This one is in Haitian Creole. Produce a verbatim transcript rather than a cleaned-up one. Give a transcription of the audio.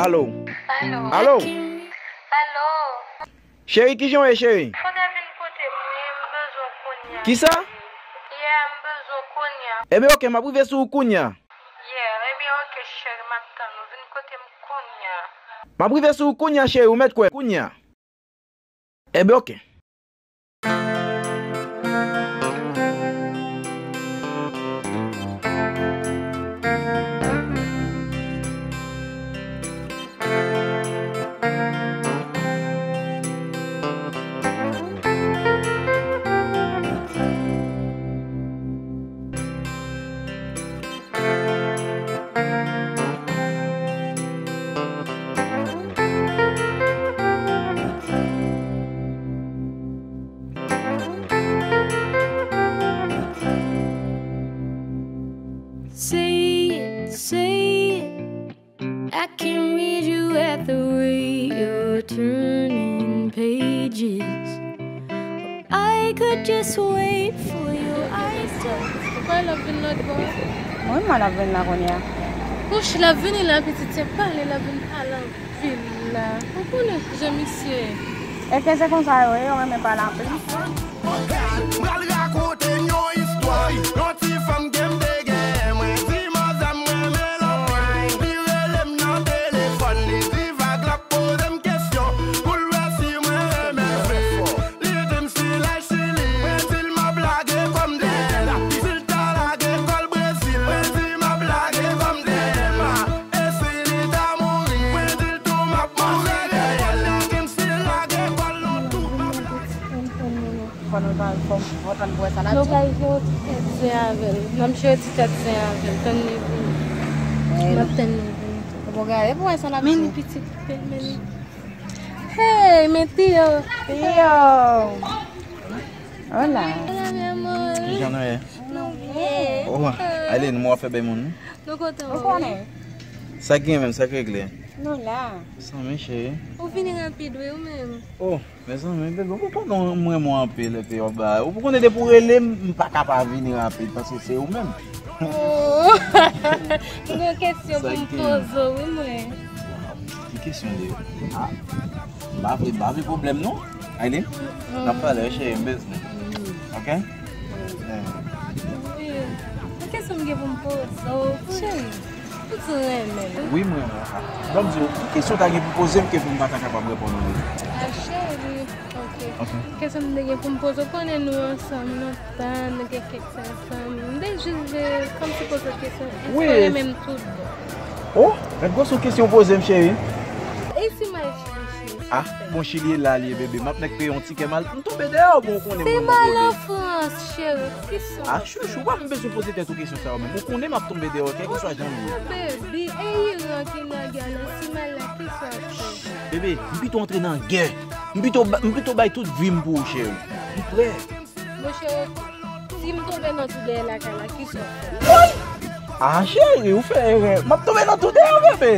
Alo. Alo. Alo. Alo. Cheri, kijan w ye, cheri? Kote vin kote m, wi, m bezwen w kounye a. Kisa? Yeah, m bezwen w kounye a. Ebyen, oke, m ap rive sou ou kounye a. Yeah, ebyen, oke, cheri, m ap tann ou. Vin kote m kounye a. M ap rive sou ou kounye a, cheri, ou mèt kwè. Kounye a. Ebyen, oke. Say it, say it. I can read you at the way you're turning pages. I could just wait for your eyes to Poukwa l ap vin lòt bò? Mwen, mwen ap vin la kounye a. Wouch, l ap vini la, pitit, se pale, l ap vin pale anpil la. Ou konnen jan misye ye. Èske se konsa yo ye, yo renmen pale anpil? Mwen pral rakonte n yon istwa. Yon ti fanm ke m te gen, mwen di manzè m renmen lanmwen. Li rele m nan telefòn, li di vag la poze m kesyon pou l wè si mwen renmen vre. Li di m si l al Chili, mwen di l m ap lage kò m dèyè l. Si l ta lage kò l Brezil, mwen di m ap lage kò m dèyè l. E si li ta mouri, mwen di l tou m ap mouri dèyè l. Li di m si l lage kò l non tou m ap lage. Fò nou tann, fò, fò tann pou wè sa l ap di. Nou pral jere yon ti tèt zen avè l. N ap jere yon ti tèt zen avè l. Tann li vini. N ap tann li vini. Ou poko gade pou wè sa l ap di. Men li pitit, men li. Hey, men Tio. Tio. Hola. Hola, mi amor. Kijan nou ye? Nou byen. Oh, Aileen, mwen w ap fè bèl moun. Nou kontan wè w. Ou konnen. Sa k gen menm, sa k regle? Nou la. Sa men cheri. Ou vini rapid wi, ou menm. Oh, mezanmi, bebe, ou konnen mwen renmen w anpil, epi w ap ba, ou konnen depi w rele m, m pa ka pa vini rapid, paske se ou menm. Oh. M gen kesyon pou m poze w, wi, mwen. Ki kesyon li ye? Ah, m pa vle, m pa vle pwoblèm, non. Aileen, n ap pale, wi, cheri, m bezwen. Ok? Wi. Yon kesyon m gen pou m poze w, cheri. Ou di renmen l. Wi, m renmen l. Ban m di w, ki kesyon w ta gen pou poze m ke pou m pa ta kapab reponn ou li? Ah, cheri, ok. Ok. Kesyon m te gen pou m poze w, konnen nou ansanm lontan, nou gen kèk tan ansanm. M te jis vle kòmsi poze w kesyon, èske w renmen m tout bon? Oh, gad gwosè kesyon w poze m, cheri. E si m al Chili, cheri? Ah, bon, Chili e la li ye, bebe. M ap nèk peye yon tikè, m al, m tonbe dèyè w, bon, ou konnen mwen. Si m al an Frans, cheri, kisa w ap fè? Ah, chouchou, w pa menm bezwen poze tèt ou kesyon sa yo menm. Ou konnen m ap tonbe dèyè w, kèlkeswa jan l ye. Oh, baby, e Iran ki nan gè la, si m al la, kisa w ap fè? Bebe, m pito antre nan gè. M pito ba-, m pito bay tout vi m pou ou, cheri. M prè. Monchè, si m tonbe nan tou dèyè lakay la, kisa w ap fè? Ah, cheri, ou fè erè. M ap tonbe nan tou dèyè, bebe.